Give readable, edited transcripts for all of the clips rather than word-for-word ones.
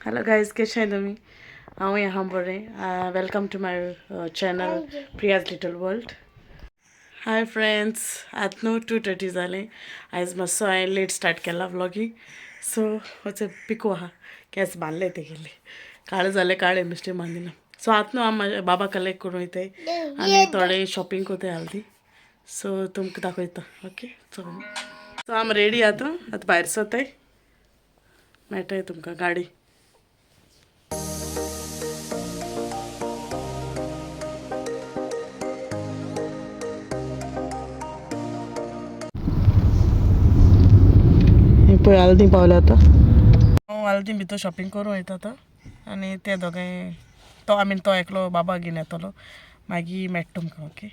Hello guys, कशें आहे तुमी? हांव आहा बरें. Welcome to my channel Priya's little world. Hi friends, आतां न्हू 2:30 जालें. आयज मातसो हांवें लेट स्टार्ट केला व्लॉगिंग. सो वच पिको आहा, केंस बांदले तेगेले काळे जाले, काळे मिस्टेक बांदिना. सो आतां न्हू हांव म्हाज्या बाबा कलेक्ट करून वयताय आनी थोडे शॉपिंग कोताय हल्दी. सो तुमकां दाखयता. ओके, सो सो आमी रेडी आतां, आतां भायर सरताय, मेळटाय तुमकां गाडी. पळय आल्दी पावले आतां. हांव आल्दी भितर शॉपिंग करूं वयता आतां आनी ते दोगांय तो I mean तो एकलो बाबा घेवन येतलो, मागीर मेळटा तुमकां. ओके,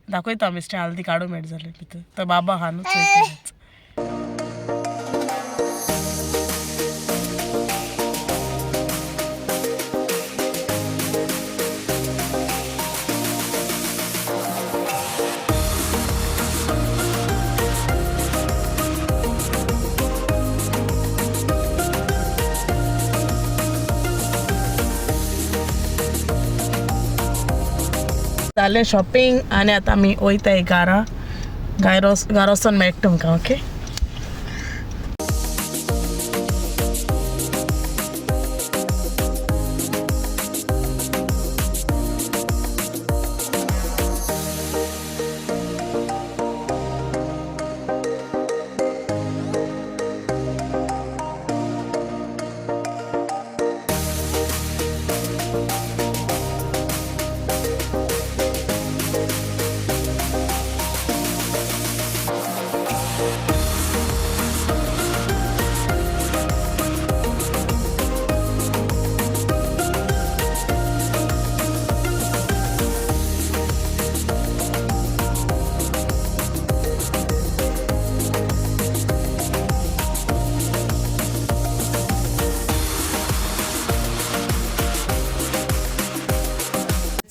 दाखयता बेश्टें आल्दी काडूं मेळटा जाल्यार भितर. तो बाबा आहा न्हू चोयता. जालें शॉपिंग आनी आतां आमी वयताय घारा. घारा घरा वचोन मेळटा तुमकां. ओके,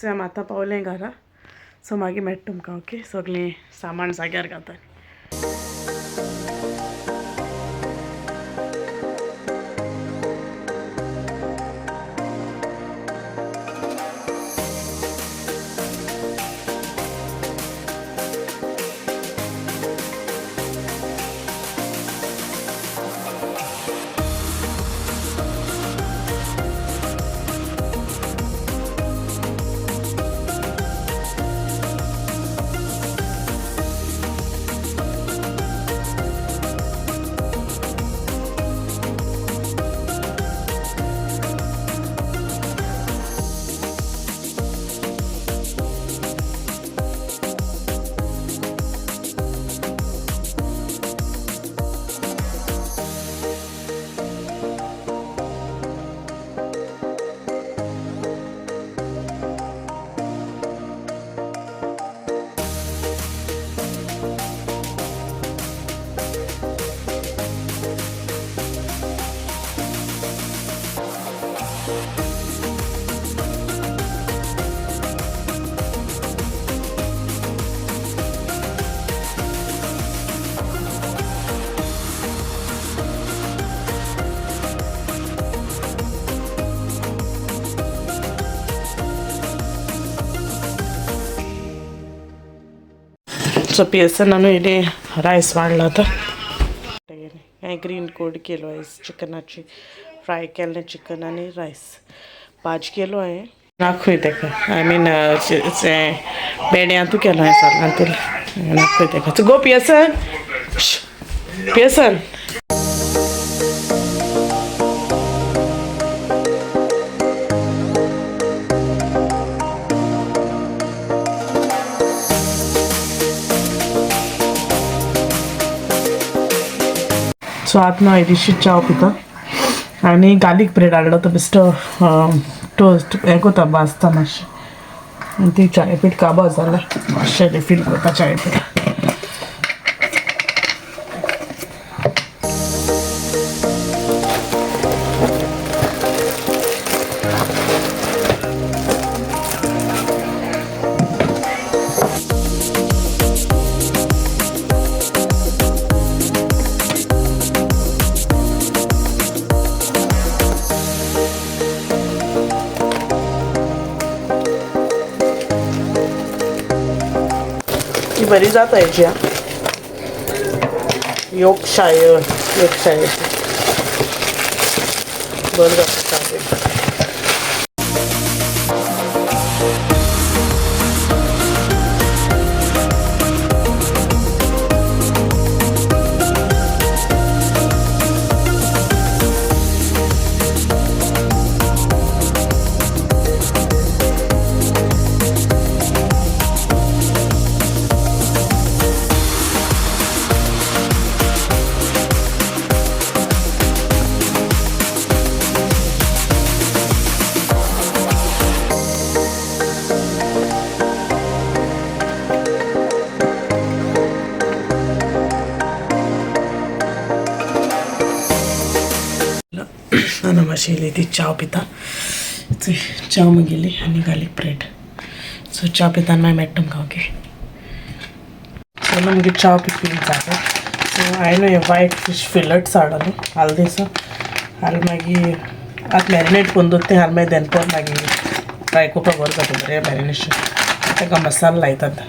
आमी आतां पावलें घरा. सो मागीर मेळटा तुमकां. ओके, सगळें सामान जाग्यार घालता. सो पियेसनानू इल्लें रायस वाडला आतां. हांवें ग्रीन कोड केलो आयज, चिकनाची फ्राय केल्लें चिकन आनी रायस भाजी केलो हांवें. नाखूय तेका, I mean भेंड्यांतू केलो हांवें सालांतूल नाखूय तेका. गो पियसन, पियसन. सो आतां हांव इल्लीशी च्याव पिता आनी गार्लीक ब्रेड हाडलो तो बेश्टो टोस्ट हें कोता, भाजता मातशें आनी ती चाय पीट काबार जाला, मातशें रिफील करता चाय पीठ. बरी जाता हेची. योर्कशायर, योर्कशायरची बरें जाता च्या बी. ना मातशी येयली ती च्या पिता. च्या मागयली आनी गार्लीक ब्रेड. सो च्या पिता आनी मागीर मेळटा तुमकां. ओके, चलो मागीर च्या पिवून जाता. सो हांवें न्हू हे वायट फिश फिलट्स हाडले हाल दिसा. हाल मागीर आतां मॅरिनेट करून दवरता. हाल मागीर दनपार मागीर फ्राय करपाक बरें जाता. बरें मॅरिनेशन ताका मसालो लायतात.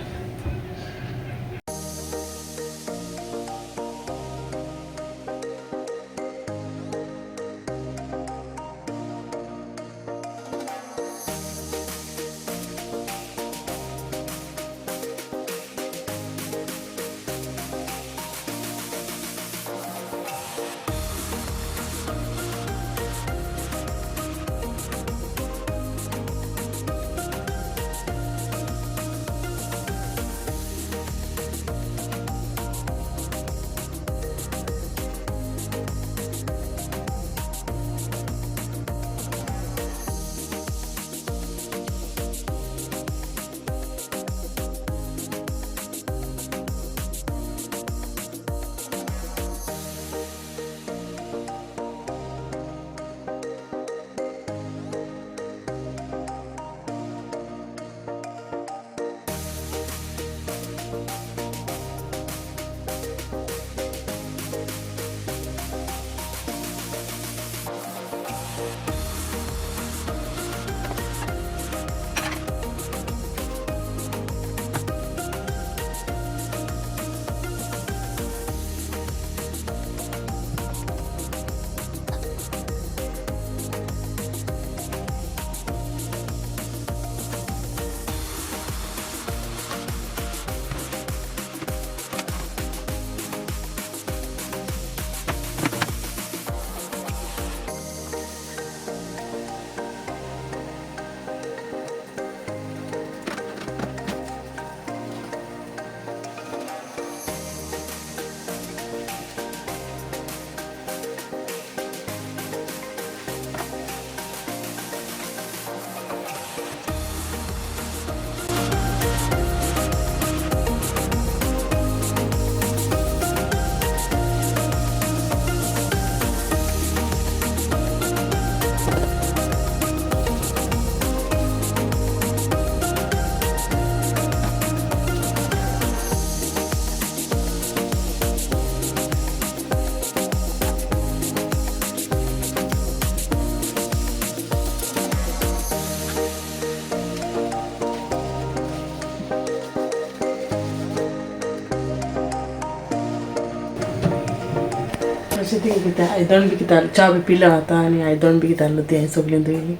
अशें थिंग कितें आयदण बी कितें च्या बी पिल्या आतां आनी आयदण बी कितें आहलो ती हांवें सगळीं धुयली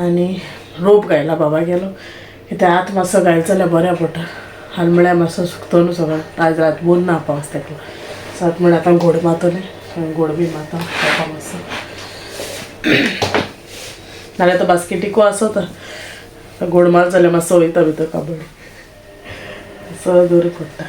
आनी रोप घायला बाबा गेलो. कितें आतां मातसो घायलो जाल्यार बऱ्या पडटा. हाल म्हळ्यार मातसो सुकतो न्हू सगळो. आयज रात बोर ना पावस तेका. सो आतां म्हळ्यार आतां घोड मारतलें, घोड बी मारता रोपा मातसो. नाल्यार तो बास्केटिको आसता, गोड मार जाल्यार मातसो वयता भितर काबडी सो दवरूं पडटा.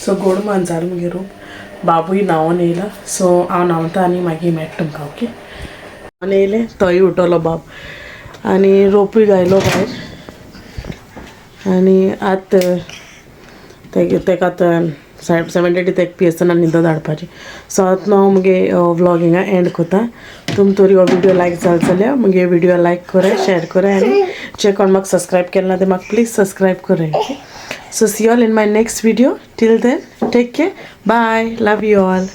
सो गोड मान जालें मुगे रोप. बाबूय न्हांवोन येयला. सो हांव न्हांवता आनी मागीर मेळटा तुमकां. ओके, न्हांवोन येयलें, तोय उठलो बाब आनी रोपूय घायलो भायर. आनी आतां तेका आतां 7:30 तेका पी एसान न्हिदो धाडपाची. सो आतां हांव मुगे व्लॉग हिंगा एंड करता. तुम तरी हो व्हिडियो लायक जालो जाल्यार मुगे व्हिडियो लायक कराय, शेअर कराय आनी जे कोण म्हाका सबस्क्रायब केलें ना ते म्हाका प्लीज सबस्क्रायब कराय. So see all in my next video. Till then, take care, bye, love you all.